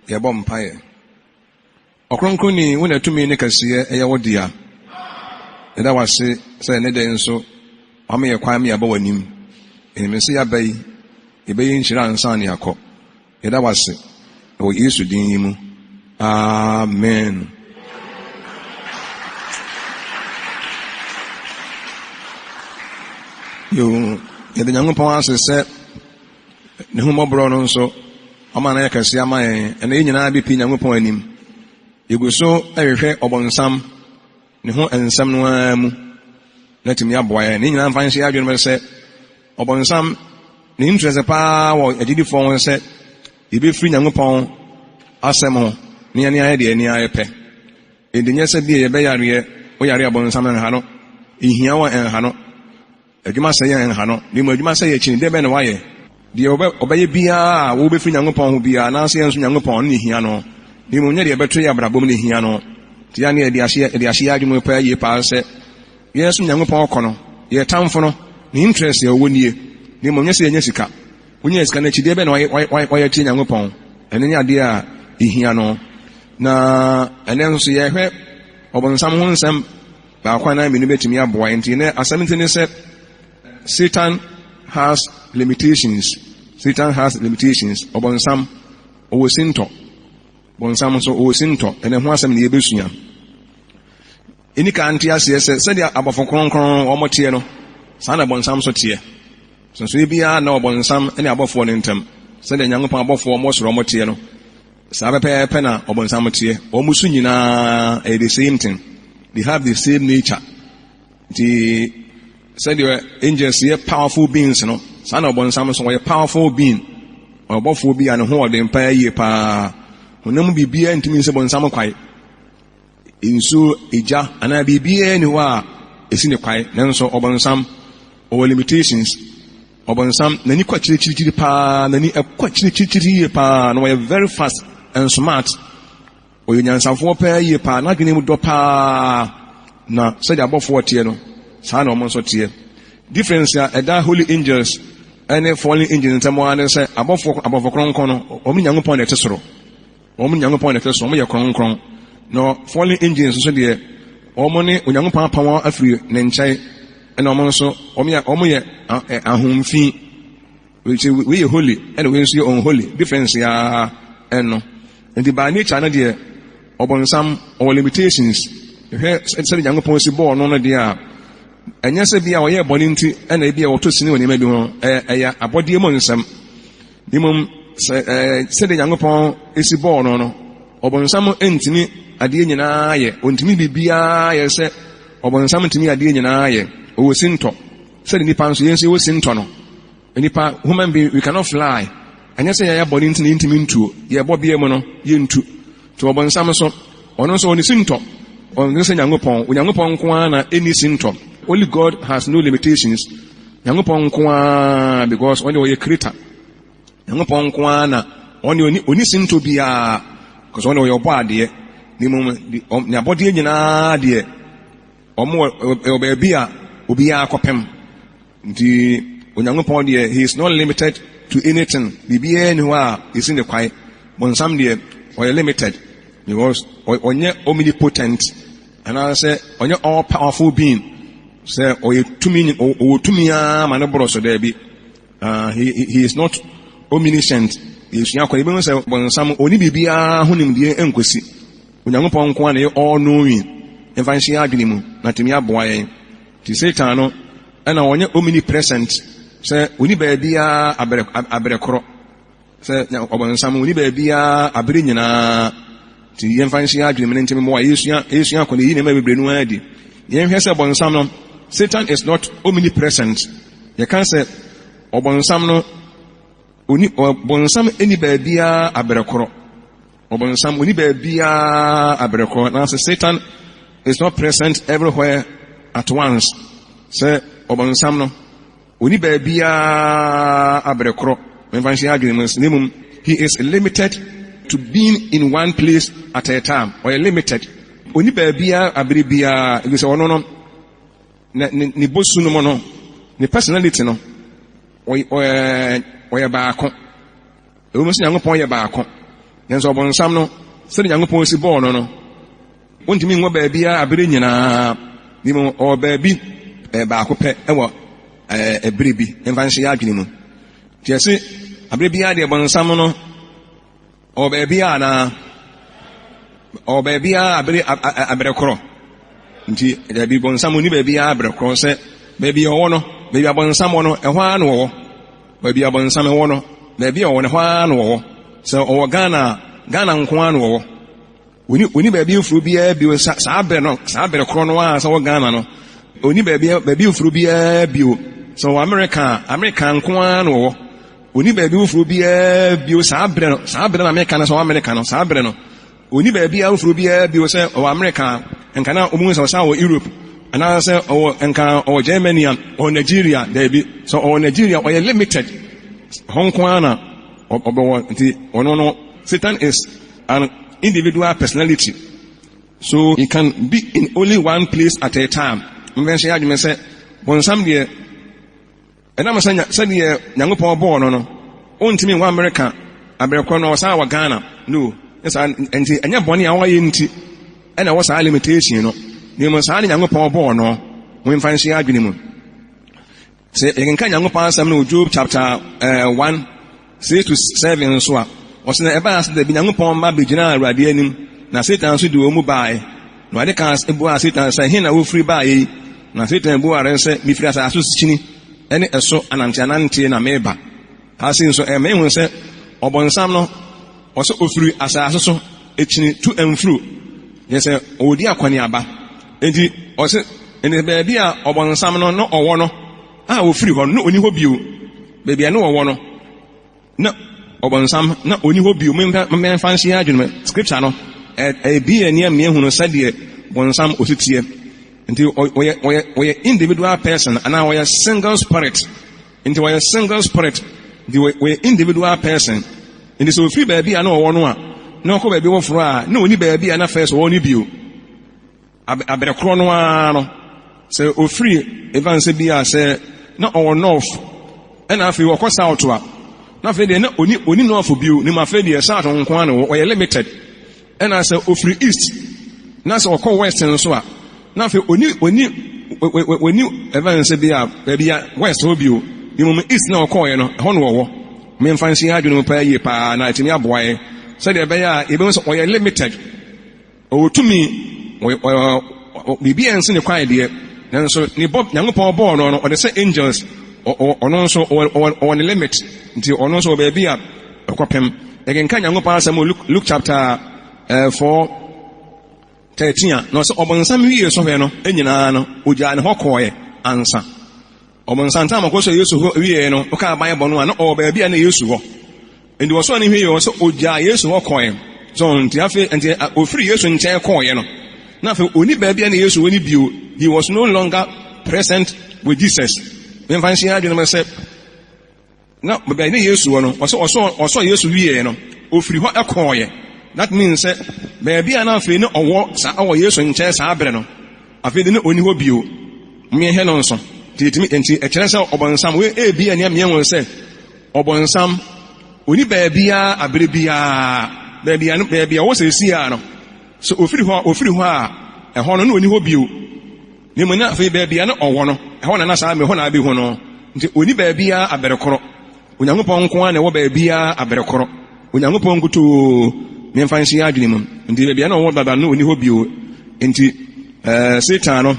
Yɛbɔ mpaeɛ. Ɔkronkronni, wo na tumi ne kɛseyɛ yɛ wo dea. Yɛda wo ase sɛ ɛnnɛ da yi nso woama yɛn kwan ma yɛaba w'anim. Yɛnim sɛ yɛaba yi, yɛbɛyɛ nhyira ansa na yɛakɔ. Yɛda wo ase wɔ Yesu din yi mu. Amen. Yo, yɛde Nyankopɔn ase sɛ ne ho mmɔborɔ no nso ɔma no yɛ kɛse ama yɛn. Ɛna yɛn nyinaa bɛpi Nyankopɔn anim. Yɛgu so rehwɛ ɔbonsam ne ho nsɛm no ara mu na atumi aboa yɛn. Ne nyinaa mfa nhyɛ yɛn adwene mu sɛ ɔbonsam ne interest paa wɔ agyidifoɔ ho sɛ yɛbɛfiri Nyankopɔn asɛm ho ne yɛne ayɛ deɛ ani ayɛ pɛ. Enti nyɛ sɛ bia yɛbɛyareɛ, woyare a bonsam nha no, ehia wo a ɛnha no. Adwuma sɛe yɛn nha no, na mmom adwuma sɛe akyi no, dɛn bɛn na wayɛ? Deɛ ɔbɛyɛ biara a wobɛfiri Nyankopɔn ho biara, anaasɛ yɛn nso Nyankopɔn, ɔno na ɛhia no, na mmom nyɛ deɛ ɛbɛto yɛn abrabɔ mu na ɛhia no. Nti yɛ a na yɛde ahyɛ yɛde ahyɛ yɛn adwene mu paa yie paa sɛ, yɛresom Nyankopɔn kɔ no, yɛn tamfo no, ne interest a ɔwɔ nie, na mmom nyɛ sɛ yɛnya sika. Wonyaa sika no akyi, deɛ bɛn na wayɛ atia Nyankopɔn? Ɛno ne adeɛ a ɛhia no. Na ɛnɛ nso yɛhwɛ ɔbonsam ho nsɛm Baako anaa mmienu bɛtumi aboa. Enti nnɛ asɛm nti ne sɛ Satan has limitations. Satan has limitations. Ɔbɔnsam, ɔwɔ sintɔ. Bɔnsam nso, ɔwɔ sintɔ. Ɛnɛ ho asɛm ne yɛbɛsua. Ɛni ka nte aseɛ sɛ sɛdeɛ abɔfo kronkron wɔn teɛ no, saa na bɔnsam nso teɛ. Sonsonoeɛ biara nna ɔbɔnsam ne abɔfoɔ no ntam. Sɛdeɛ Nyankopɔn abɔfoɔ wɔn soro wɔn teɛ no, Saa pɛpɛɛpɛ na ɔbonsam teɛ. Wɔn su nyinaa ɛyɛ the same thing. They have the same nature. Nti sɛdeɛ angels yɛ powerful beings no, saa na ɔbonsam nso ɔyɛ powerful being. Ɔyɛ ɔbɔfoɔ bi a ne ho ɔden paa yie paa. Honam mu biribiara ntumi nsɛ bonsam kwae. Nsuo, egya, anaa biribiara nni hɔ a ɛsi ne kwae. Nanso ɔbonsam ɔwɔ limitations. Ɔbonsam, n'ani kɔ akyirikyirikyiri paa, n'ani ɛkɔ akyirikyirikyiri yie paa, na ɔyɛ very fast and smart. Ɔyɛ nyansafoɔ paa yie paa, n'adwene mu dɔ paa, na sɛdeɛ abɔfoɔ teɛ no, saa na wɔn nso teɛ. Difference a ɛda holy angels ne fallen angels ntam ara ne sɛ abɔfoɔ abɔfo kronkron no, wɔn ne Nyankopɔn na ɛte soro. Wɔn ne Nyankopɔn na ɛte soro, wɔyɛ kronkron. Na fallen angels nso deɛ, wɔn ne Onyankopɔn apam wɔn afiri ne nkyɛn, ɛna wɔn nso wɔn yɛ wɔn yɛ ahomfi. Wei yɛ holy, ɛna wei nso yɛ unholy. Difference ya ɛno. Nti by nature no deɛ, ɔbɔnsam ɔwɔ limitations. Hwɛ sɛdeɛ Nyankopɔn si bɔɔ no no deɛ a, ɛnyɛ sɛ bi a ɔyɛ bɔne nti ɛna ebi a wɔtɔ sini wɔ nneɛma bi ho. Ɛyɛ abɔdeɛ mu nsɛm. Na mmom sɛ ɛɛ sɛdeɛ Nyankopɔn si bɔɔ no no, ɔbonsam ntumi adeɛ nyinaa yɛ. Ɔntumi biribiara yɛ sɛ ɔbonsam ntumi adeɛ nyinaa yɛ. Ɔwɔ sintɔ. Sɛdeɛ nipa nso, yɛn nso yɛwɔ sintɔ no. Nipa, human being, we cannot fly. Ɛnyɛ sɛ yɛayɛ bɔne nti na yɛntumi ntuo. Yɛbɔ bea mu no, yɛntu. Nti ɔbonsam nso, ɔno nso ɔne sintɔ. Ɔno sɛ Nyankopɔn. Onyankopɔn nko ara na ɛnni sintɔ. Only God has no limitations. Nyankopɔn nko ara because ɔne ɔyɛ creator. Nyankopɔn nko ara na ɔne ɔni ɔni sintɔ biara because ɔne ɔyɛ ɔbɔ adeɛ. Ne mu ne abɔdeɛ nyinaa deɛ wɔn wɔ baabi a obiara kɔpem. Nti Onyankopɔn deɛ he is not limited to anything. Biribiara ni hɔ a esi ne kwae. Bonsam deɛ ɔyɛ limited because ɔnyɛ omnipotent anaasɛ ɔnyɛ all powerful being. Sɛ ɔyɛ tumi ɔwɔ tumi ara ma ne borɔ so daabi. Uh, he, he is not omniscient. Yɛsua kɔ yɛbɛhu sɛ bonsam ɔni biribiara ho nimdeɛ nkosi. Onyankopɔn nko ara na ɛyɛ all knowing. Mfa nhyɛ yɛn adwene mu na tumi aboa yɛn. Nti Satan no ɛna ɔnyɛ omnipresent sɛ ɔni baabiara abrɛ abrɛ korɔ sɛ ɔbɔnsam ɔni baabiara abere nyinaa. Nti yɛmfa nhyɛ yɛn adwene mu ne ntɛm mmoa yɛsua yɛsua akɔ na yɛyi nneɛma bebree no ara adi. Yɛnhwɛ sɛ bɔnsam no Satan is not omnipresent. Yɛka sɛ ɔbɔnsam no ɔni ɔbɔnsam ɛni baabiara abrɛ korɔ. Ɔbonsam, onni baabiara abere korɔ. Nanso Satan is not present everywhere at once. Sɛ ɔbonsam no, onni baabiara abere korɔ. Memfa nhyɛ adwene mu, na mmom he is limited to being in one place at a time. Ɔyɛ limited. Onni baabiara abere biara, efisɛ ɔno no, ne, ne, ne bosu no mu no, ne personality no, ɔyɛ, ɔyɛ baako. Ɛwom sɛ Nyankopɔn yɛ baako. Nanso ɔbonsam no, sɛdeɛ Nyankopɔn si bɔɔ no no, wontumi nwɔ baabiara abere nyinaa. Ne mu ɔwɔ baabi baako pɛ wɔ ɛbere bi, mfa nhyɛ yɛ adwene mu. Nti ɛse abere biara deɛ bonsam no ɔwɔ baabiara anaa? Ɔwɔ baabiara abere abere korɔ. Nti dabi, bonsam onni baabiara abere korɔ sɛ baabi a ɔwɔ no, baabi a bonsam wɔ no, ɛhɔ ara na ɔwɔ. Baabi a bonsam wɔ no, baabi a ɔwɔ no, ɛhɔ ara na ɔwɔ. Sɛ ɔwɔ Ghana a, Ghana nko ara na ɔwɔ. Onni onni baabi mforo biara bio sa saa bere no, saa bere korɔ no ara sɛ ɔwɔ Ghana no. Onni baabi baabi mforo biara bio. Sɛ ɔwɔ Amerika a, Amerika nko ara na ɔwɔ. Onni baabi foforo biara bio saa bere no, saa bere na meka no sɛ ɔwɔ Amerika no, saa bere no. Onni baabi foforo biara bio sɛ ɔwɔ Amerika a, nka na wɔn sɛ ɔsan wɔ Europe, anaasɛ ɔwɔ nka ɔwɔ Germany a, ɔwɔ Nigeria, daabi. Sɛ ɔwɔ Nigeria, ɔyɛ limited. Hɔ nko ara na ɔbɛwɔ. Nti ɔno no, Satan is an individual personality. So he can be in only one place at a time. Mbɛnhyɛ yɛ adwene sɛ, bonsam deɛ, Ɛnam sɛ sɛdeɛ Nyankopɔn bɔɔ no no, ɔntumi nwɔ Amerika aberɛ korɔ no ɔsan wɔ Ghana. No. Ne saa nti, ɛnyɛ bɔne a ɔyɛ nti ɛna ɛwɔ saa limitation no. Na mmom saa ne Nyankopɔn bɔɔ no. Momfa nhyɛ adwene mu. Sɛ yɛkenkan Nyankopɔn asɛm no wɔ Job chapter 1, 6 to 7 nso a, ɔse na ɛbaa sɛ da bi Nyankopɔn mma bɛgyinaa Awurade anim, na Satan nso de wɔn mu baae. Na Awurade kaa buaa Satan sɛ, He na wofiri baeɛ yi? Na Satan buaa no sɛ, Mefiri asase so kyini ne ɛso ananteananteɛ na mereba. Ha sei nso, ɛma yɛhu sɛ ɔbonsam no, ɔsɛ ofiri asase so kyini tu mfuro, kyerɛ sɛ ɔredi akɔneaba. Enti ɔse, ɛnti baabi a ɔbonsam no na ɔwɔ no, a ofiri hɔ no, na ɔni hɔ bio. Baabi a na ɔwɔ no, na ɔbonsam na ɔni hɔ bio. Momfa nhyɛ adwene mu. Scripture no, ɛbi yɛ nea mmea hunu sɛdeɛ bonsam ɔsi teɛ. Nti ɔyɛ ɔyɛ ɔyɛ individual person anaa ɔyɛ single spirit. Nti ɔyɛ single spirit. Nti ɔyɛ individual person. Nti sɛ ofiri baabi a na ɔwɔ no a, na ɔkɔ baabi foforɔ a, na ɔni baabi a na first ɔwɔ no bio. Bere korɔ no ara no, sɛ ofiri ɛfane sɛ bi a sɛ na ɔwɔ North ɛna afei ɔkɔ South a, na afei deɛ na ɔni ɔni North bio, ne mu afei deɛ South nko ara na ɔwɔ, ɔyɛ limited. Ɛna sɛ ofiri East na sɛ ɔkɔ West nso a, na afei ɔni ɔni ɔni ɛfane sɛ bi a baabi a West hɔ bio, ne mu East na ɔkɔɔeɛ no, ɛhɔ na ɔwɔ. Memfa nhyɛ adwene mu paa yie paa na ɛtumi aboa yɛn sɛdeɛ ɛbɛyɛ a yɛbɛhu sɛ ɔyɛ limited. Ɔwɔ tumi, biribi ansi ne kwan deɛ, nanso ne bɔ, Nyankopɔn bɔɔ no no, ɔde sɛ angels, ɔno nso ɔwɔ ne limit, nti ɔno nso wɔ baabi a ɔkɔpem. Yɛkenkan Nyankopɔn asɛm wɔ Luke, Luke chapter 4, 13 a, na ɔsɛ ɔbonsam wie sɔhwɛ no nyinaa no, ogyaa ne hɔ kɔɔɛ ansa. Ɔbonsam tam ɔkɔsɔɔ Yesu hɔ wieɛ no, ɔkaa Bible no a, na ɔwɔ baabi a na Yesu wɔ. Nti wɔsɔɔ no hwɛe wɔ sɛ ogyaa Yesu hɔ kɔe. So nti afei nti ofiri Yesu nkyɛn kɔeɛ no, na afei onni baabi a na Yesu wɔ no bio. He was no longer present with Jesus. Memfa nhyɛ adwene mu sɛ na baabi a na Yesu wɔ no, ɔsɛ ɔsɔ ɔsɔ Yesu wieɛ no, ofiri hɔ kɔeɛ. That means sɛ baabi a na afei na ɔwɔ saa ɔwɔ Yesu nkyɛn saa bere no, Afei de na onni hɔ bio. Mmiɛnhɛ no nso. Nti yɛtumi, nti ɛkyerɛ sɛ ɔbɔnsam, wei ebia nea mmiɛnhu no sɛ ɔbɔnsam, onni baabiara abere biara, baabi a, baabi a ɔwɔ seesei ara no, sɛ ofiri hɔ a, ofiri hɔ a, ɛhɔ no na onni hɔ bio. Na mmom na afei baabi a na ɔwɔ no, ɛhɔ na na saa mmerɛ, ɛhɔ na abehu no. Nti onni baabiara abere koro. Onyankopɔn nko ara na ɛwɔ baabiara abere koro. Onyankopɔn nkutoo ne mfa nhyɛ yɛn adwene mu. Nti baabi a na ɔwɔ dada no onni hɔ bio. Nti ɛɛ Satan no,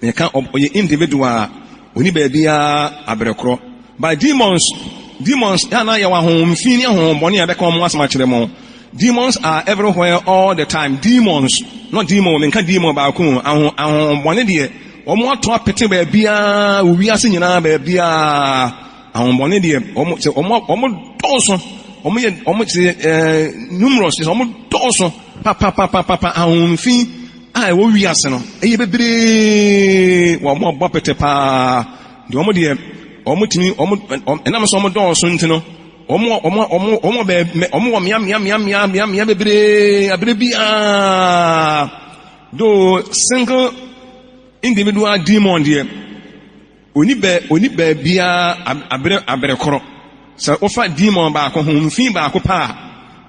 yɛka ɔyɛ individual a onni baabiara abere koro. But demons, demons, yɛn anaa yɛwɔ ahonhom fi ne ahonhom bɔne a yɛbɛka wɔn asɛm akyerɛ mo. Demons are everywhere all the time. Demons, not demon, menka demon baako, ahonhom bɔne deɛ, wɔn ato apete baabiara, wɔ wiase nyinaa baabiara. Ahonhommɔne deɛ, wɔn sɛ wɔn wɔn dɔɔso, wɔn yɛ wɔn sɛ ɛɛ numerous, sɛ wɔn dɔɔso papapapapa. Ahonhomfi a ɛwɔ wiase no ɛyɛ bebree, wɔn abɔ apɛtɛ paa. Deɛ wɔn deɛ wɔn tumi wɔn ɛnam sɛ wɔn dɔɔso nti no, wɔn wɔn wɔn wɔn bɛɛ wɔn wɔ mmea mmea mmea mmea mmea mmea bebree abere biara. Though single individual demon deɛ. Onni bɛ, onni baabiara abere, abere koro. Sɛ wofa demon baako, honhom fi baako pɛ a,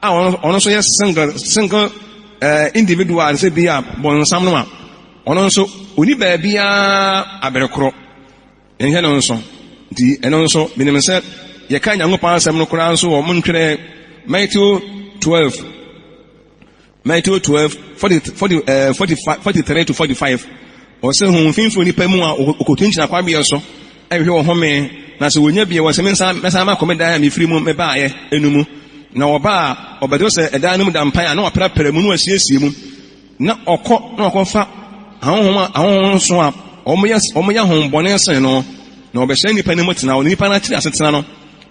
a ɔno nso yɛ single single eh, individual sɛ bi a bɔnsam no a ɔno nso ɔni baabiara abere korɔ. Yɛnhwɛ no nso. Nti ɛno nso menim sɛ yɛka Nyankopɔn asɛm no koraa nso wɔ mo ntwerɛ Matthew 12 Matthew 12 40, 40, eh, 45, 43 to 45. Ɔsɛ honhom fi firi onipa mu a ɔkɔkyinkyini akwabeɛ so ɛhwehwɛ ɔhome, na sɛ wɔnya bi a wɔsɛ mensan mɛsan makɔ me dan a mefiri mu mebaeɛ ɛno mu. Na ɔba a ɔbɛto sɛ ɛdan no mu da mpan a na waprapra mu na wasiesie mu. Na ɔkɔ na ɔkɔfa ahonhom a ahonhom nso a wɔyɛ wɔyɛ ahombɔne sen no, na ɔbɛhyɛ nnipa no mu tena hɔ, na nnipa no akyiri asetena no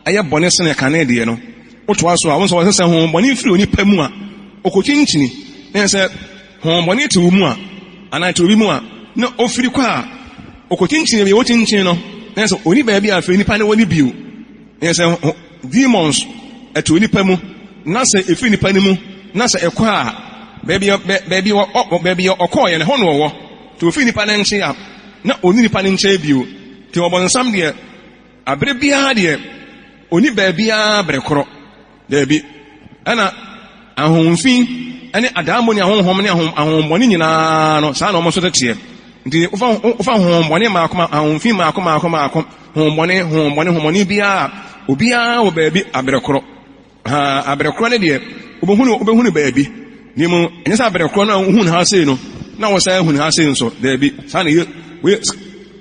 ɛyɛ bɔne sene kane deɛ no. Wotoa so a, wohu sɛ wɔsɛ sɛ honhommɔne firi onipa mu a, ɔkɔkyinkyini. Na yɛ sɛ honhommɔne te wo mu a, anaa te obi mu a, na ɔfiri kɔ a, ɔkɔkyinkyini baabi a wɔkyinkyini no, na yɛ sɛ ɔni baabi a afei nipa no wɔ no bio. Na yɛ sɛ demons ɛte onipa mu, na sɛ ɛfiri nipa no mu, na sɛ ɛkɔ a, baabi a baabi a baabi a ɔkɔɔeɛ no, ɛhɔ na ɔwɔ. Nti ɔfiri nipa no nkyɛn a, na ɔni nipa no nkyɛn bio. Nti ɔbɔnsam deɛ, Bere biara deɛ, ɔnni baabiara bere korɔ. Daabi. Ɛna ahonhomfi ne adaemone ahonhom ne ahonhommɔne nyinaa no, saa na wɔn nso teteɛ. Nti wofa wofa honhommɔne mmaako ma ahonhomfi mmaako mmaako mmaako, honhommɔne honhommɔne honhommɔne biara, obiara wɔ baabi abere korɔ. Ha, abere korɔ no deɛ, wobɛhunu wobɛhunu baabi. Na mmom, ɛnyɛ sɛ abere korɔ no a wohu no ha sei no, na wɔsan ahu no ha sei nso. Daabi, saa na yɛ, wei,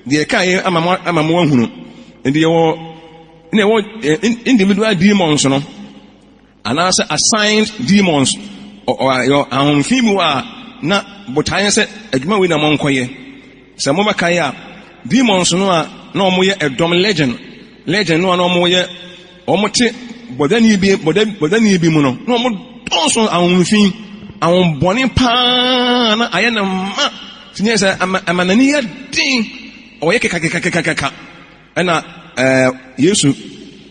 deɛ ɛka yɛ ama mo ama mo ahunu. Nti yɛwɔ, na ɛwɔ eh, individual demons no, anaasɛ assigned demons, ɔ, ahomfi mu a na botaeɛ sɛ adwuma wei na monkɔyɛ. Sɛ mobɛkae a, demons no a na wɔyɛ ɛdɔm legion, legion no a na wɔyɛ wɔte bɔdani bi bɔda bɔdani bi mu no, na wɔn dɔɔso ahonfi, ahombɔne paa na ayɛ no ma. Ti nyɛ sɛ ama ama n'ani yɛ den, ɔyɛ kekakekakekaka. Ɛna ɛɛ Yesu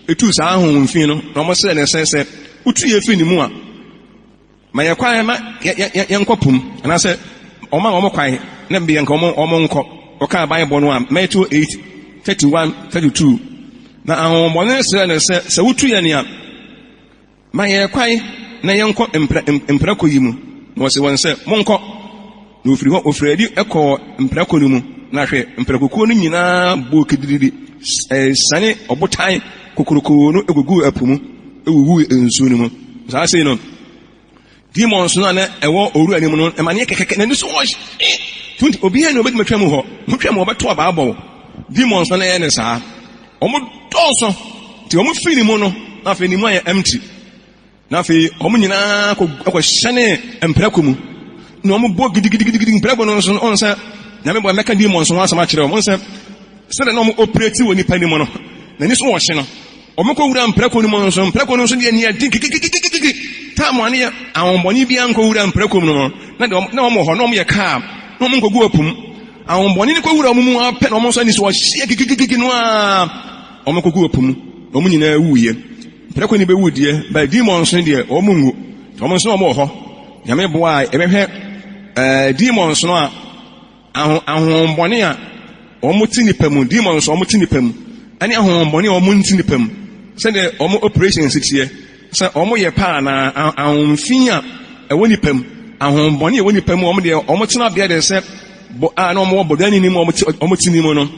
etu saa ahonfi no, na wɔn srɛ ne sɛ sɛ wotu yɛ firi ne mu a, Ma yɛ kwan ma yɛnkɔ po mu, anaasɛ ɔma wɔn kwan na bia nka wɔn wɔn nkɔ. Ɔkaa Bible no a, Matthew 8, 31, 32. Na ahonhommɔne no srɛɛ no sɛ, sɛ wotu yɛn a, ma yɛ kwan na yɛnkɔ mpra, mprako yi mu. Na ɔse wɔn sɛ, monkɔ. Na ofiri hɔ, ofiri adi kɔɔ mprako no mu, na hwɛ, mprakokuo no nyinaa bɔɔ kidiridi, siane ɔbotan kokurokoo no guguu ɛpo mu, wuwui nsuo no mu. Saa sei no, demons no a na ɛwɔ owura no mu no, ɛma ne yɛ kɛkɛkɛ, n'ani so wɔ hye. Tunti, obiara ni obetumi atwa mu hɔ. Motwa mu ɔbɛto abaa bɔ. Demons no na ɛyɛ ne saa. Wɔn dɔɔso, nti wɔn firi ne mu no, na afei ne mu ayɛ empty. Na afei wɔn nyinaa kɔhyɛnee mprako mu, na wɔbɔ gidigidigidi. Mprako no nso, ɔn sɛ Nyame bɔ mɛka demons ho asɛm akyerɛ wɔn. Ɔn sɛ sɛdeɛ na wɔn operate wɔ nipa no mu no, n'ani so wɔ hye no. Wɔn kɔwura mprako no mu nso, mprako no nso deɛ nea di kikikikikiki. Taamu ano yɛ ahombɔne biara nkɔwura mprako mu no, na deɛ na wɔn wɔ hɔ, na wɔn yɛ kaa, na wɔn nkɔgu ɛpo mu. Ahombɔne no kɔwura wɔn mu ara pɛ na wɔn nso ani so ɔhyeɛ kikikikiki no ara. Wɔkɔguu ɛpo mu, na wɔn nyinaa wuiɛ. Mprako no bɛwu deɛ, but demons no deɛ, wɔn nwu. Nti wɔn nso na wɔn wɔ hɔ. Nyame boa a, yɛbɛhwɛ eh, demons no a, aho, ahohombɔne a wɔn te nipa mu, demons a wɔn te nipa mu, ɛne ahohombɔne a wɔn nte nipa mu, sɛdeɛ wɔn operations teɛ, sɛ wɔn yɛ paa anaa, ahomfi a ɛwɔ nipa mu, ahohombɔne a ɛwɔ nipa mu, wɔn deɛ, wɔn tenabea deɛ sɛ, bɔ, a na wɔn wɔ bɔdani no mu, wɔn te, wɔn te ne mu no.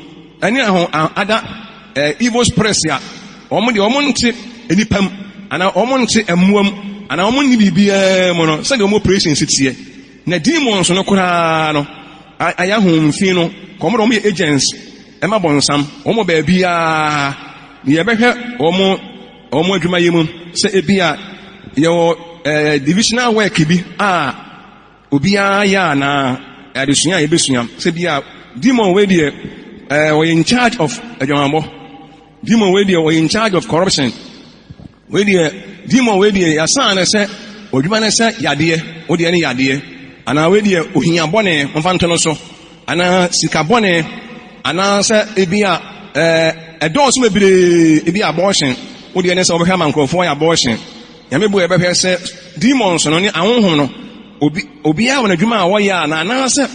Ɛne aho ada eh, evil spirits a wɔn deɛ wɔn nte nnipa mu anaa wɔn nte mmoa mu anaa wɔn nni biribiara mu no, sɛdeɛ wɔn operation si teɛ. Na demons no koraa no ayɛ ahomfi no, ka wɔn de wɔn yɛ agents ɛma bɔnsam, wɔn wɔ baabiara. Na yɛbɛhwɛ wɔn wɔn adwuma yi mu sɛ ebi a yɛwɔ eh, divisional work bi a Obiara yɛ anaa? Adesua a yɛbɛsua sɛ bi a demon wei deɛ ɛɛ ɔyɛ in charge of adwamammɔ, demon wei deɛ ɔyɛ in charge of corruption, wei deɛ demon wei deɛ yɛasan no sɛ ɔdwuma no sɛ yadeɛ, wo deɛ ne yadeɛ, anaa wei deɛ ohia bɔne mfa nto no so, anaa sika bɔne, anaa sɛ ebi a ɛɛ ɛdɔɔso bebree, ebi abortion, wo deɛ ne sɛ wɔbɛhwɛ ama nkurɔfoɔ ayɛ abortion. Nyame bo a yɛbɛhwɛ sɛ demons no ne ahonhom no, obi, obiara wɔ n'adwuma a ɔyɛ a, na anaasɛ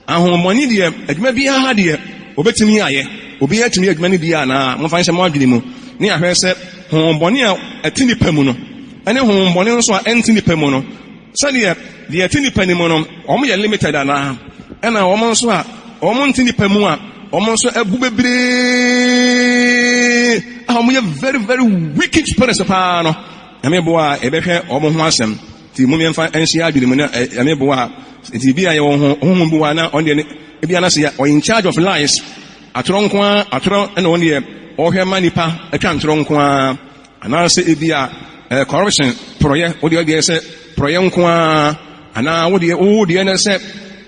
ahonhommɔne deɛ, adwuma biara deɛ, obetumi ayɛ. Obiara tumi yɛ adwuma no bi anaa? Momfa nhyɛ mo adwene mu ne ahwɛ sɛ honhommɔne a ɛte nipa mu no, Ɛne honhommɔne nso a ɛnte nnipa mu no, sɛdeɛ deɛ ɛte nnipa no mu no, wɔn yɛ limited anaa? Ɛna wɔn nso a wɔn nte nnipa mu a wɔn nso abu bebree a wɔn yɛ very very wicked spirits paa no, Nyame boa a yɛbɛhwɛ wɔn ho asɛm. Nti mom yɛmfa nhyɛ adwene mu na Nyame boa a, nti bi a yɛwɔ ho honhom bi wɔ a na ɔno deɛ ebi a na sɛ ɔyɛ in charge of lies, atorɔ nko ara, atorɔ ɛna ɔno deɛ ɔhwɛ ma nipa atwa ntorɔ nko ara. Anaasɛ ebia ɛyɛ corruption, porɔeɛ, wo deɛ deɛ sɛ porɔeɛ nko ara, anaa wo deɛ wo deɛ no sɛ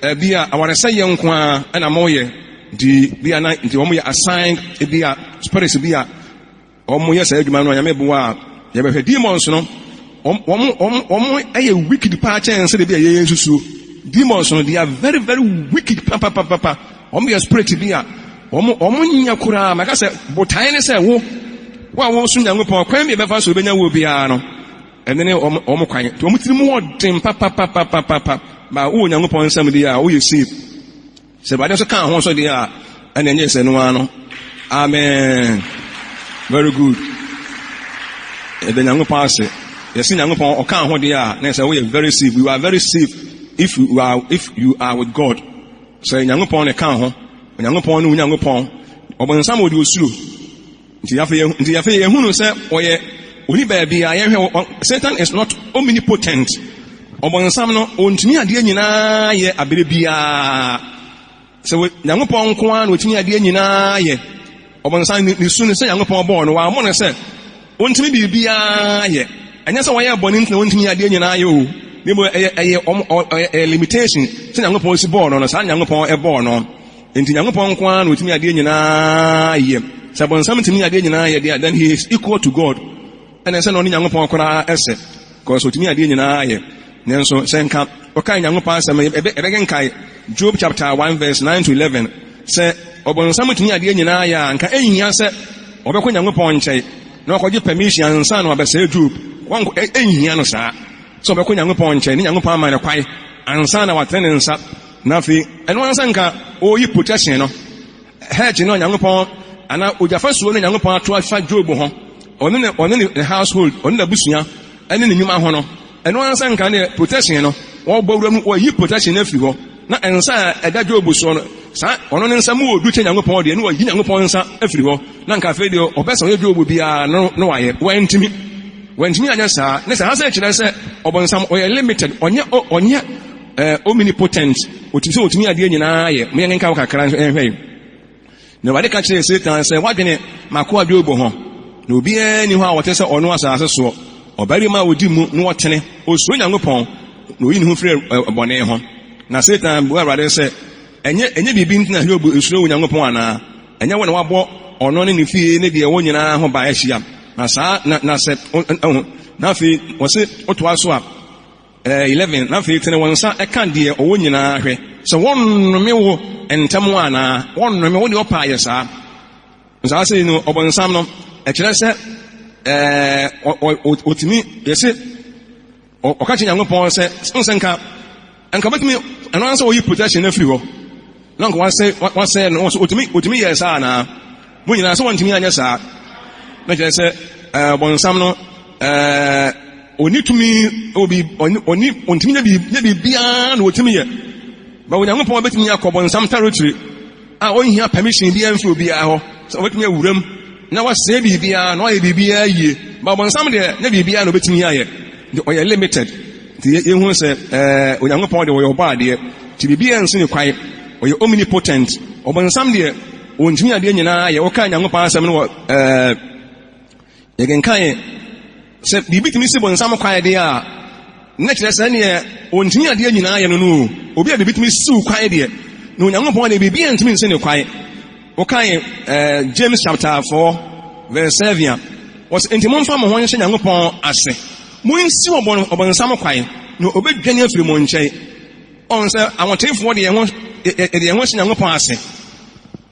ebia awaresɛeɛ nko ara ɛna moyɛ, nti bia na nti wɔn yɛ assigned ebia spirits bi a wɔn yɛ saa adwuma no a Nyame boa a yɛbɛhwɛ. Demons no wɔn wɔn wɔn wɔn yɛ wicked paa kyɛn sɛ ebi a yɛyɛ nsusuo. Demons no they are very very wicked papapapa. Wɔn yɛ spirit bi a wɔn wɔn nyɛ koraa. Mɛka sɛ botae ne sɛ wo wo a wosom Nyankopɔn kwan bi a ɛbɛfa so obenya wo biara no, ɛno ne wɔn wɔn kwan. Nti wɔn tirim wɔ den papapapapapa. Ba wowɔ Nyankopɔn nsam deɛ a woyɛ safe. Sɛ Awurade nso ka ho nso deɛ a ɛna ɛnyɛ sɛ no ara no. Amen. Very good. Ɛda Nyankopɔn ase. Yɛse Nyankopɔn ɔka ho deɛ a na ɛsɛ woyɛ very safe. You are very safe if you are with God. Sɛ Nyankopɔn ne ka ho, Onyankopɔn ne Onyankopɔn, ɔbonsam ɔde osuro. Nti afei yɛhunu sɛ ɔyɛ oni baabi a yɛhwɛ. Satan is not omnipotent. Ɔbonsam no ɔntumi adeɛ nyinaa yɛ abere biara. Sɛ Nyankopɔn nko ara na ɔtumi adeɛ nyinaa yɛ. Ɔbonsam ne su no sɛ Nyankopɔn bɔɔ no, wammɔ no sɛ ɔntumi biribiara yɛ. Ɛnyɛ sɛ wɔyɛ bɔne nti na ɔntumi adeɛ nyinaa yɛ o. Ne mu ɛyɛ limitation sɛ Nyankopɔn si bɔɔ no, saa Nyankopɔn ɛbɔɔ no. Nti Nyankopɔn nko ara na ɔtumi adeɛ nyinaa yɛ. Sɛ bɔnsam tumi adeɛ nyinaa yɛ deɛ, then he is equal to God. Ɛna sɛ na ɔne Nyankopɔn koraa ɛsɛ, because ɔtumi adeɛ nyinaa yɛ. Nanso sɛ nka ɔkae Nyankopɔn asɛm, ɛbɛkenkae Job chapter 1 verse 9 to 11, sɛ ɔbɔnsam tumi adeɛ nyinaa yɛ a, nka ɛnhia sɛ ɔbɛkɔ Nyankopɔn nkyɛn na ɔkɔgye permission ansa na wabɛsɛe Job. Ɛnhia no saa sɛ ɔbɛkɔ Nyankopɔn nkyɛn ne Nyankopɔn ama no kwae ansa na watene ne nsa. Na afei ɛno ansa nka ɔreyi protection no, hedge no Nyankopɔn anaa ogyafasuo no Nyankopɔn ato afa Job ho, ɔne ne household, ɔne n'abusua ɛne ne nnwuma ho no, ɛno ansa nka ne protection no wɔbɔ wura mu, wɔyi protection no afiri hɔ na nsa a ɛda Job soɔ no, saa ɔno ne nsa mu wɔ du kyɛ Nyankopɔn deɛ, ne wɔyi Nyankopɔn nsa afiri hɔ na nka afei deɛ ɔbɛ sɛ ɔyɛ Job biara no na wayɛ. Wɔntumi anyɛ saa. Ne saa sɛ kyerɛ sɛ ɔbɔnsam ɔyɛ limited, ɔnyɛ omnipotent, otumi sɛ otumi adeɛ nyinaa yɛ. Mo yɛn nka wɔ kakra nso ɛnhwɛ yi. Na Awurade ka kyerɛɛ Satan sɛ, "Wadwene m'akoa Job ho, na obiara nni hɔ a wɔte sɛ ɔno asase soɔ, ɔbarima a odi mu na ɔtene, osuro Nyankopɔn na oyi ne ho firi bɔne ho." Na Satan bua Awurade sɛ, Ɛnyɛ biribi nti na Hiob esuro wo Nyankopɔn anaa? Ɛnyɛ wo na wabɔ ɔno ne ne fie ne deɛ ɛwɔ nyinaa ho ban ahyia? Na saa na sɛ ɛho na afei wɔse wotoa so a 11, na afei tene wɔn nsa ɛka deɛ ɔwɔ nyinaa hwɛ sɛ wɔnnome wo ntɛm anaa wɔnnome wo deɛ ɔpa ayɛ saa. Saa sɛ no ɔbɔnsam no ɛkyerɛ sɛ ɔtumi yɛse ɔka kyerɛ Nyankopɔn sɛ nsɛ nka bɛtumi ɛno ara sɛ ɔyi protection no afiri hɔ na nka wasɛ no ɔtumi yɛ saa anaa? Mo nyinaa sɛ wɔntumi anyɛ saa na kyerɛ sɛ ɔbɔnsam no ɔni tumi obi ɔni ɔntumi nyɛ biribiara na ɔtumi yɛ ba. Onyankopɔn bɛtumi akɔ bɔnsam territory a ɔnhia permission biara mfiri obiara hɔ sɛ ɔbɛtumi awuram na wasɛe biribiara na wayɛ biribiara yie ba. Ɔbɔnsam deɛ, nyɛ biribiara na ɔbɛtumi ayɛ, nti ɔyɛ limited. Nti yɛhu sɛ Onyankopɔn deɛ, ɔyɛ ɔbɔ adeɛ, nti biribiara nsi ne kwae, ɔyɛ omnipotent. Ɔbɔnsam deɛ, ɔntumi adeɛ nyinaa yɛ. Wɔka Nyankopɔn asɛm no wɔ yɛkenkan sɛ biribi tumi si bɔnsam kwae deɛ a, na kyerɛ sɛ neɛ ɔntumi adeɛ nyinaa yɛ no, obi a biribi tumi siw kwae deɛ, na Onyankopɔn deɛ, biribi ntumi nsi ne kwae. Wɔkae James chapter 4 verse 7 a, wɔsɛ nti momfa mo ho nhyɛ Nyankopɔn ase, monsi ɔbɔnsam kwae na obɛdwane afiri mo nkyɛn. Ɔn sɛ ahoteefoɔ de yɛn ho yɛde yɛn ho hyɛ Nyankopɔn ase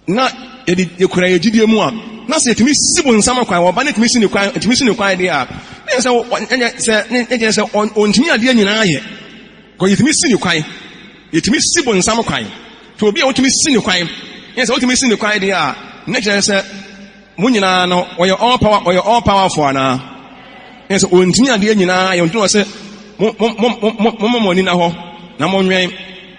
na yɛde yɛkura yɛ gyidie mu a, na sɛ yɛtumi si bonsam kwan, wɔba ne tumi si ne kwan, tumi si ne kwan deɛ a, ne sɛ ɛnyɛ sɛ ne kyerɛ sɛ ɔntumi adeɛ nyinaa yɛ kɔ. Yɛtumi si ne kwan, yɛtumi si bonsam kwan. Nti obi a wotumi si ne kwan, ne sɛ wotumi si ne kwan deɛ a, ne kyerɛ sɛ mo nyinaa no ɔyɛ all power, ɔyɛ all powerful anaa? Ɛyɛ sɛ ɔntumi adeɛ nyinaa yɛ. Ɔntumi wɔ sɛ momma mo ani na hɔ na monwɛn,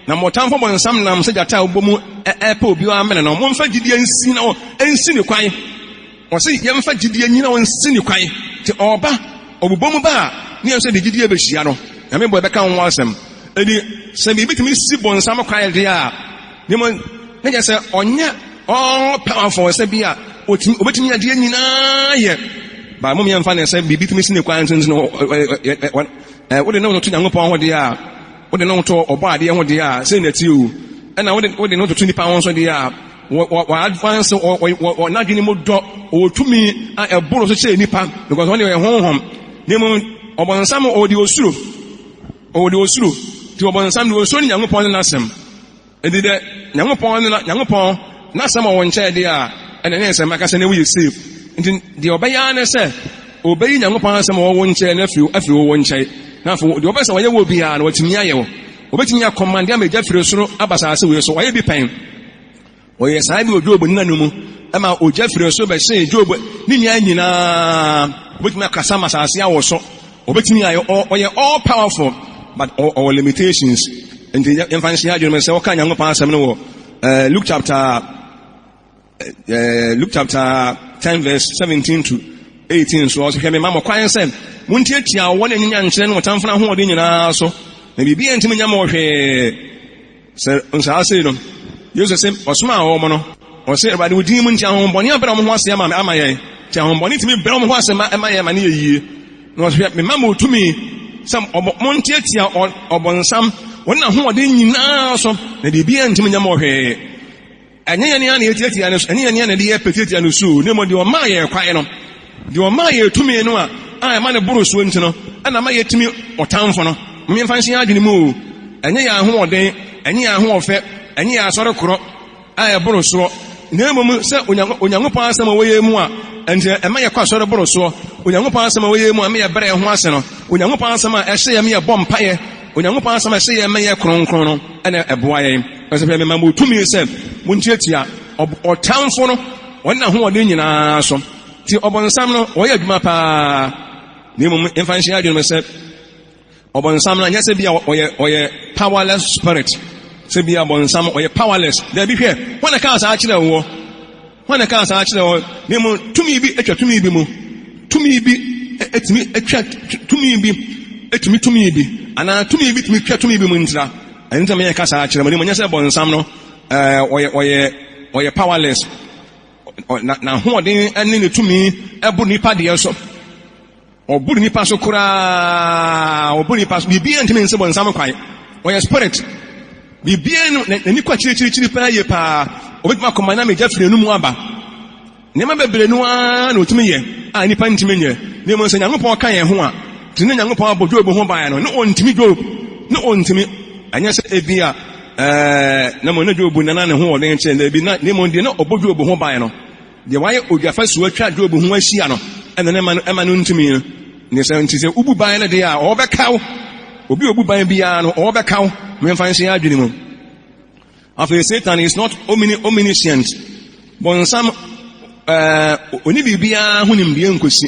na mo ɔtamfo bɔnsam nam sɛ gyata a ɔbɔ mu ɛpɛ obiara amene no. Momfa gyidie nsi na nsi ne kwan. Ɔse yɛmfa gyidie nyina hɔ nsi ne kwan. Nti ɔba, ɔbobɔ mu ba a, ne yɛn nso yɛde gyidie bɛhyia no. Nyame bɔ yɛbɛka ho asɛm. Enti sɛ biribi tumi si bonsam kwan deɛ a, ne mu ne kyerɛ sɛ ɔnyɛ all powerful sɛ bi a ɔtumi, ɔbɛtumi adeɛ nyinaa yɛ. Ba mom yɛmfa ne sɛ biribi tumi si ne kwan nso nti no, wode ne ho toto Nyankopɔn ho deɛ a, wode ne ho to ɔbɔ adeɛ ho deɛ a, sei na ɛteɛ o. Ɛna wode ne ho toto nipa ho nso deɛ a, Wɔ wɔ wɔ advance wɔ wɔ wɔ wɔ n'adwene mu dɔ, ɔwɔ tumi a ɛboro so kyɛn nipa because ɔno deɛ ɔyɛ honhom. Na mmom ɔbɔnsam ɔwɔ deɛ osuro, ɔwɔ deɛ osuro. Nti ɔbɔnsam deɛ osuro ne Nyankopɔn ne n'asɛm. Enti dɛ Nyankopɔn ne na Nyankopɔn n'asɛm wɔ wo nkyɛn deɛ a, ɛna ne nsɛm akasa na woyɛ safe. Nti deɛ ɔbɛyɛ ara ne sɛ ɔbɛyi Nyankopɔn asɛm a ɔwɔ wo nkyɛn no afiri afiri wo nkyɛn. Na afei deɛ ɔbɛ sɛ ɔyɛ wɔ biara no watumi ayɛ wo. Obetumi akɔmande ama egya firi soro aba asase wei so. Wayɛ bi pɛn. Ɔyɛɛ saa bi wɔ Job nna no mu. Ɛma ogya firi soro bɛhyee Job ne nua nyinaa. Obetumi akasa ama asase awoso. Obetumi ayɛ, ɔyɛ all powerful, but ɔwɔ limitations. Nti yɛmfa nhyɛ adwene mu sɛ wɔka Nyankopɔn asɛm no wɔ eh, Luke chapter eh, Luke chapter 10 verse 17 to 18 so, ɔsɛ, hwɛ, mema mo kwan sɛ montiatia wɔn ne anyinya nkyerɛ ne ɔtamfo no ahoɔden nyinaa so, na biribiara ntumi nyɛ mo hwee. Sɛ nsaa sei no, Yesu sɛ ɔsomaa wɔn no, ɔsɛ, Awurade, wo din mu nti ahohombɔne abrɛ wɔn ho ase ama ama yɛn. Nti ahohombɔne tumi brɛ wɔn ho ase ma ɛma yɛn ma ne yɛ yie. Na ɔsɛ, hwɛ, mema mo tumi sɛ montiatia ɔbɔnsam wɔn ahoɔden nyinaa so, na biribiara ntumi nyɛ mo hwee. Ɛnyɛ yɛn ara na yetiatia no so, ɛnyɛ yɛn ara na yɛde yɛn pɛ tiatia no so, na mmom deɛ ɔmaa yɛn kwan no, deɛ ɔmaa yɛn tumi no a a ɛma no boro soɔ nti no, ɛna ama yɛtumi ɔtamfo no. Mom yɛmfa nhyɛ yɛn adwene mu o, ɛnyɛ yɛn ahoɔden, ɛnyɛ yɛn ahoɔfɛ, ɛnyɛ yɛn asɔre korɔ a ɛboro soɔ, na mmom sɛ Onyankopɔn asɛm a ɛwɔ yɛn mu a ɛnti ɛma yɛkɔ asɔre boro soɔ, Onyankopɔn asɛm a ɛwɔ yɛn mu a ɛma yɛbrɛ yɛn ho ase no, Onyankopɔn asɛm a ɛhyɛ yɛn ma yɛbɔ mpaeɛ, Onyankopɔn asɛm a ɛhyɛ yɛn ma yɛyɛ kronkron no, ɛna ɛboa yɛn. Ɔsɛ hwɛ, mema mo tumi sɛ montiatia ɔtamfo no wɔne n'ahoɔden nyinaa so. Nti ɔbonsam no ɔyɛ adwuma paa. Na mmom mfa nhyɛ adwene mu sɛ ɔbonsam no anyɛ sɛ bi a ɔyɛ ɔyɛ powerless spirit. Sɛ bi a ɔbonsam ɔyɛ powerless. Daabi hwɛ, wɔn na kaa saa kyerɛ woɔ. Hwan na ɛkaa saa kyerɛɛ wɔn? Na mmom tumi bi atwa tumi bi mu. Tumi bi tumi atwa tumi bi, tumi tumi bi, anaa tumi bi tumi twa tumi bi mu ntira. Ɛno nti na meyɛ ka saa kyerɛ mo. Na mmom nyɛ sɛ bɔnsam no, ɔyɛ ɔyɛ ɔyɛ powerless. Na n'ahoɔden ne ne tumi ɛbo nipa deɛ so. Ɔboro nipa so koraa, ɔboro nipa so. Biribiara ntumi nsi bɔnsam kwan. Ɔyɛ spirit. Biribiara no, n'ani kɔ akyirikyirikyiri paa yie paa. Obetumi akɔma na megya firi n'anum aba. Nneɛma bebree no ara na otumi yɛ a nipa ntumi nyɛ. Na mmom sɛ Nyankopɔn ka yɛn ho a, te ne Nyankopɔn abɔ Job ho ban no, ne ɔntumi Job, ne ɔntumi. Ɛnyɛ sɛ ebi a ɛɛ na mmom na Job nana ne ho ɔden kyerɛ na ebi na ne mmom deɛ na ɔbɔ Job ho ban no. Deɛ wayɛ odwa fasuo atwa Job ho ahyia no na ne mma no ɛma no ntumi no. Ne sɛ nti sɛ wobu ban no deɛ a, ɔbɛka wo. Obi a obu ban biara no, ɔbɛka wo. Memfa nhyɛ yɛn adwene mu. Afei Satan is not omni omniscient. Bɔnsam ɛɛ oni biribiara ho nimdeɛ nkosi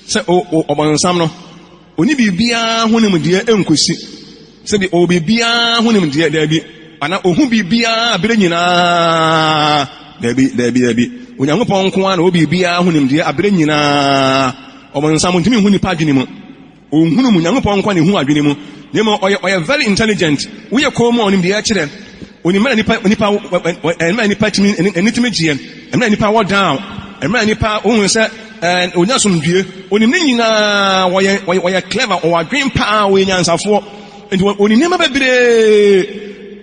sɛ ɔbɔnsam no. Onni biribiara ho nimdeɛ nkosi sɛ bi ɔwɔ biribiara ho nimdeɛ, daabi, anaa ohu biribiara bere nyinaa, daabi, daabi, daabi. Onyankopɔn nko ara na ɔwɔ biribiara ho nimdeɛ abere nyinaa. Ɔbonsam ntumi nhu nipa adwene mu. Onhunu mu. Nyankopɔn nko ara na ehu adwene mu. Na mmom ɔyɛ ɔyɛ very intelligent. Woyɛ komm a onim deɛ ɛkyerɛ. Onim mmerɛ nipa nipa mmerɛ nipa tumi ani tumi gyeɛ, mmerɛ nipa wɔ down, mmerɛ nipa ohun sɛ ɛɛ onya asomdwie. Onim ne nyinaa. Wɔyɛ wɔyɛ wɔyɛ clever, ɔwɔ adwene paa, ɔyɛ nyansafoɔ. Nti onim nneɛma bebree.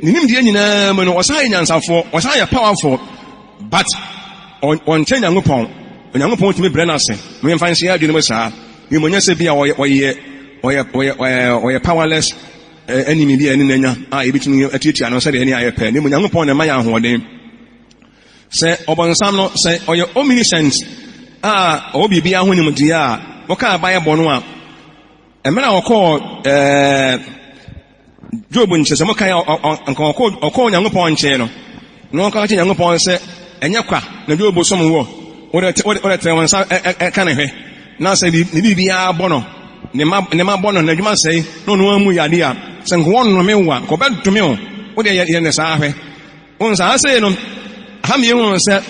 Ne nimdeɛ nyinaa mu no, ɔsan yɛ nyansafoɔ, ɔsan yɛ powerful. But ɔnkyɛn Nyankopɔn. Onyankopɔn tumi brɛ no ase. Mo yɛmfa nhyɛ yɛn adwene mu saa. Mmom nyɛ sɛ bi a ɔyɛ ɔyɛ ɔyɛ ɔyɛ ɔyɛ powerless enemy bi a ɛne n'anya a yɛbɛtumi atiatia no sɛdeɛ ɛne ayɛ pɛ. Na mmom Nyankopɔn na ɛma yɛn ahoɔden. Sɛ ɔbɔnsam no, sɛ ɔyɛ omniscient a ɔwɔ biribiara ho nimdeɛ a, wɔkaa Bible no a, mmerɛ a ɔkɔɔ ɛɛ Job nkyɛn, sɛ mokan a, nka ɔkɔɔ Onyankopɔn nkyɛn no, na ɔka kyerɛ Nyankopɔn sɛ, ɛnyɛ kwa na Job som wɔ, wode tene wo nsa ɛka ne hwɛ, na sɛ ne biribiara bɔ no. Ne mma ne mma bɔ no, n'adwuma sɛe, na ɔno ara mu yade a, sɛ nka wɔnnome wo a, nka ɔbɛdome wo. Wo deɛ yɛ yɛ ne saa hwɛ. Wohu sɛ ha sei no, ha ma yɛhu sɛ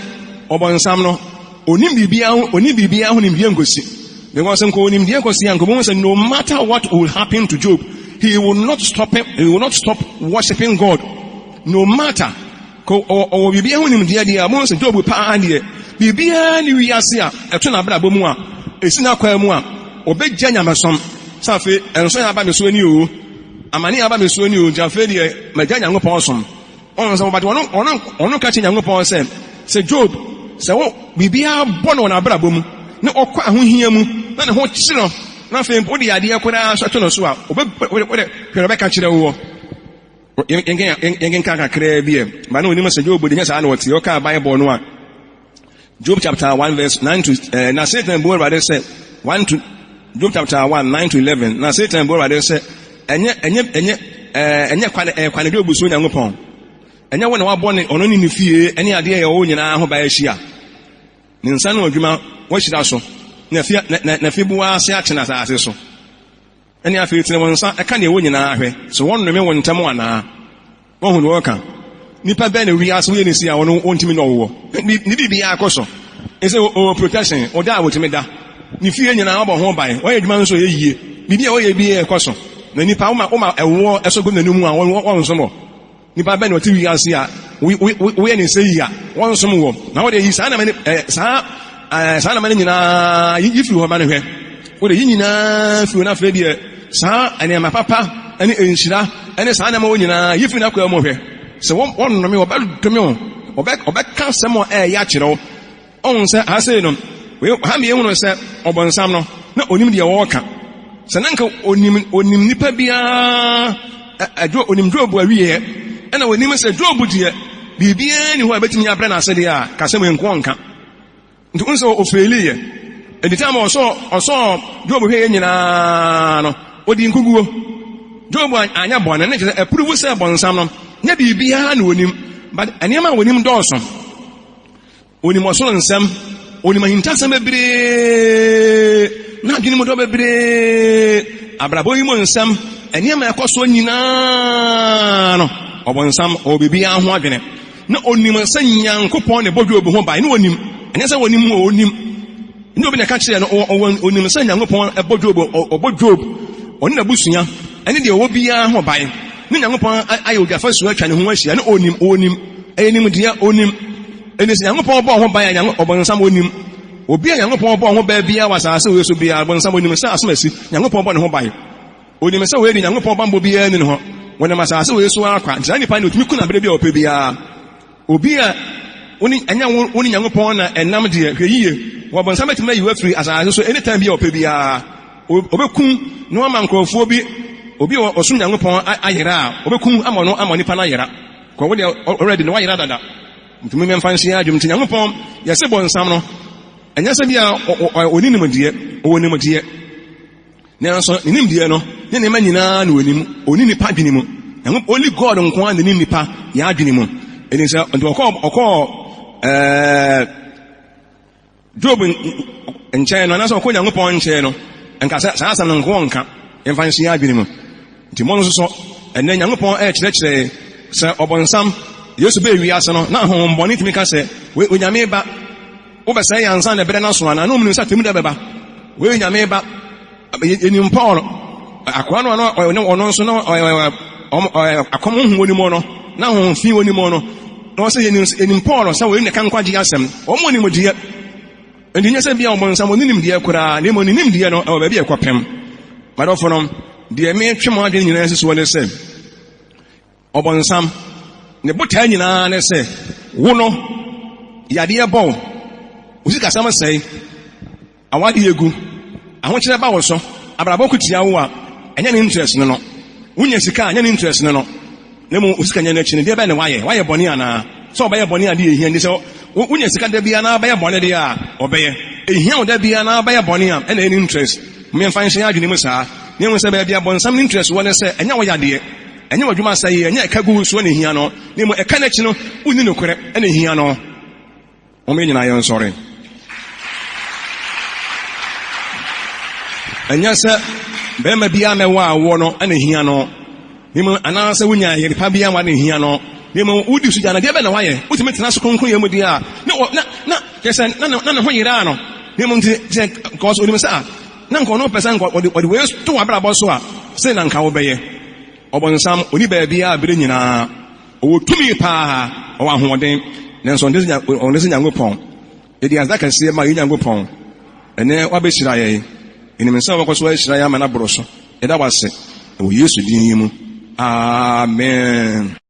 ɔbɔnsam no, onim biribiara ho, onim biribiara ho nimdeɛ nkosi. Because nka onim deɛ nkosi a, nka obehu sɛ no matter what will happen to Job, he will not stop him, he will not stop worshiping God. No matter. Ka ɔwɔ biribiara ho nimdeɛ deɛ a, obehu sɛ Job paa deɛ, biribiara ne wiase a ɛto n'abrabɔ mu a, esi n'akwan mu a, ɔbɛgya nyamesom. Sɛ afei, ɛnso yɛ aba me so ni o, amane aba me so ni o, nti afei deɛ, magya Nyankopɔn som. Ɔno sɛ wɔbate ɔno ɔno ɔno ka kyerɛ Nyankopɔn sɛ sɛ Job sɛ wo biribiara bɔ no wɔ n'abrabɔ mu na ɔkɔ ahohia mu na ne ho kyere no na afei mpo wode yadeɛ koraa so ɛto no so a ɔbɛ wode wode hwɛ na ɔbɛka kyerɛ woɔ. Yɛnkenkan kakraa bi ɛ. Ba na onim sɛ Job de nyɛ saa na ɔte. Ɔkaa Bible no a Job chapter 1 verse 9 to eh, na Satan bu Awurade sɛ 1 to Job chapter 1 9 to 11 na Satan bu Awurade sɛ ɛnyɛ ɛnyɛ ɛnyɛ eh, ɛnyɛ kwane ɛyɛ kwane Job so Nyankopɔn ɛnyɛ wo na wabɔ ne ɔno ne ne fie ɛne adeɛ ɛwɔ nyinaa ho ba ahyia ne nsa no adwuma wahyira so na fi na na fi boa ase akyena asase so. Ɛnne afei tene wo nsa ka nea ɛwɔ nyinaa hwɛ, so wɔnnome wo ntɛm anaa? Woahu nea ɔreka? Nipa bɛn na wiase woyɛ ne si a ɔno ɔntumi ne ɔwowɔ? Ne biribiara kɔ so. Ɛsɛ ɔwɔ protection, ɔda a ɔtumi da. Ne fie nyinaa ɔbɔ ho ban, ɔyɛ adwuma nso ɛyɛ yie. Biribi a ɔyɛ biara ɛkɔ so. Na nipa woma woma ɛwoɔ ɛsɔ gu n'anum a wɔnsom wɔ. Nipa bɛn na ɔte wiase a woyɛ ne sɛ yi a wɔnsom wɔ? Na wode yi saa nneɛma no eh, saa eh, saa nneɛma no nyinaa yi firi hɔ ma no hwɛ. Wode yi nyinaa firi hɔ na afei deɛ saa nneɛma papa ne nhyira ne saa nneɛma wɔ nyinaa yi firi n'akoa mu hwɛ. Sɛ wɔnnome wɔbɛdome wo, wɔbɛka asɛm a ɛyɛ akyerɛ wo. Ɔhu sɛ ha sei no, wei ha ma yɛhunu sɛ ɔbɔnsam no, na onim deɛ ɔreka. Sɛ na nka onim onim nipa biara, ɛdwo onim Job awieɛ, ɛna onim sɛ Job deɛ biribiara ni hɔ a ɛbɛtumi abrɛ no ase deɛ a, kasɛm nko ɔnka. Nti wohu sɛ ofeeliiɛ. Ɛdi tam a ɔsɔɔ ɔsɔɔ Job hwɛeɛ nyinaa no, ɔdii nkuguo. Job anyɛ bɔne, ne kyerɛ sɛ ɛpuruvu sɛ bɔnsam no, nyɛ biribiara na onim, but nneɛma a onim dɔɔso. Onim ɔsoro nsɛm, onim ahintasɛm bebree, n'adwene mu dɔ bebree, abrabɔ yi mu nsɛm, nneɛma a ɛkɔ soɔ nyinaa no, ɔbonsam ɔwɔ biribiara ho adwene. Na onim sɛ Nyankopɔn na ɛbɔ Job ho ban, na onim, ɛnyɛ sɛ onim o, onim. Ɛnyɛ obi na ɛka kyerɛɛ no, ɔwɔ onim sɛ Nyankopɔn ɛbɔ Job, ɔbɔ Job, ɔne n'abusua, ɛne deɛ ɔwɔ biara ho ban. Ne Nyankopɔn ayɛ ogya fasuo atwa ne ho ahyia, ne onim, onim, ɛyɛ nimdeɛ, onim. Ɛne sɛ Nyankopɔn bɔɔ ho ban a Nyanko, ɔbonsam onim. Obi a Nyankopɔn bɔɔ ho ban biara wɔ asase wei so biara, ɔbonsam onim sɛ asom asi, Nyankopɔn bɔ ne ho ban. Onim sɛ wei de Nyankopɔn bammɔ biara nni ne ho, wɔnam asase wei so ara kwa, nti saa nipa no otumi ku no abere bi a ɔpɛ biara. Obi a wo ne, ɛnyɛ wo, wo ne Nyankopɔn na ɛnam deɛ, hwɛ yie, wɔ ɔbonsam bɛtumi ayi wo afiri asase so anytime bi a ɔpɛ biara. Ɔbɛku na wama nkurɔfoɔ bi, obi a ɔsom Nyankopɔn ayera a, ɔbɛku ama ɔno ama nipa no ayera. Kɔ wo deɛ already no wayera dada. Nti mo mfa nhyɛ adwom nti Nyankopɔn yɛse bɔnsam no ɛnyɛ sɛ bia ɔni nimdeɛ, ɔwɔ nimdeɛ. Nanso ne nimdeɛ no ne nneɛma nyinaa na ɔnim, ɔni nipa adwene mu. Only God nko ara na nim nipa yɛn adwene mu. Ɛni sɛ nti ɔkɔɔ ɔkɔɔ ɛɛ Job nkyɛn no, anaasɛ ɔkɔ Onyankopɔn nkyɛn no, nka sɛ saa asɛm no nko ɔnka, yɛmfa nhyɛ yɛn adwene mu. Nti mo nso so, ɛnnɛ Nyankopɔn ɛrekyerɛkyerɛ sɛ ɔbonsam, Yesu bɛɛ wiase no, na ahonhommɔne tumi ka sɛ, wei Onyame ba, wobɛsɛe yɛn ansa na ɛberɛ no aso anaa? Na ɔmnim sɛ atemmuda bɛba. Wei Onyame ba. Yɛnim Paul, akoa no a na ɔno nso na akɔm honhom wɔ ne mu no, na honhom fi wɔ ne mu no, na ɔsɛ yɛnim yɛnim Paul sɛ wɔyɛ ne ka nkwagye asɛm. Wɔn wɔ nimdeɛ. Nti nyɛ sɛ bia ɔbonsam ɔne nimdeɛ koraa, na mmom ne nimdeɛ no ɛwɔ baabi a ɛkɔpem. Madɔfo no, deɛ metwe mo adwene nyinaa si soɔ ne sɛ, Ɔbonsam, ne botae nyinaa ne sɛ wo no, yadeɛ bɔ wo, wo sikasɛm sɛe, awadeɛ gu, ahokyerɛ ba wo so, abrabɔ ko tia wo a, ɛnyɛ ne interest no no. Wonya sika a, ɛnyɛ ne interest no no. Na mmom wo sika nya no akyi no, deɛ bɛn na woayɛ? Woayɛ bɔne anaa? Sɛ ɔbɛyɛ bɔne a, deɛ ɛhia nti sɛ wonya sika da biara na wobɛyɛ bɔne deɛ a, ɔbɛyɛ. Ɛhia wo da biara na wobɛyɛ bɔne a, ɛna ɛyɛ ne interest. Momfa nhyɛ yɛn adwene mu saa, na yɛnhu sɛ baabi a bɔnsam ne interest wɔ ne sɛ, ɛnyɛ wo yadeɛ. Ɛnyɛ w'adwuma asɛeɛ, ɛnyɛ ɛka gu wo soɔ na ɛhia no, na mmom ɛka no akyi no, wonni nokorɛ na ɛhia no. Momma yɛn nyinaa yɛnsɔre. Ɛnyɛ sɛ Barima biara mɛwɔ awoɔ no na ehia no, na mmom anaasɛ wonya yere pa biara wa na ehia no, na mmom wodi so gya no, deɛ bɛn na wayɛ? Wotumi tena ase kronkronyɛ mu deɛ a, na wɔ, na, na, kyerɛ sɛ, na, na ne ho yeraa no, na mmom nti, sɛ, nka ɔsɛ, onim sɛ a, na nka ɔno pɛ sɛ nka ɔde, ɔde wei to w'abrabɔ so a, sei na nka wobɛyɛ. Ɔbonsam, ɔni baabiara bere nyinaa. Ɔwɔ tumi paa, ɔwɔ ahoɔden, nanso ɔnte sɛ, ɔnte sɛ Nyankopɔn. Yɛde aseda kɛseɛ ma yɛn Nyankopɔn. Ɛnnɛ woabɛhyira yɛn. Yɛnim sɛ wobɛkɔ so ahyira yɛn ama no aboro so. Yɛda wo ase wɔ Yesu din yi mu. Amen.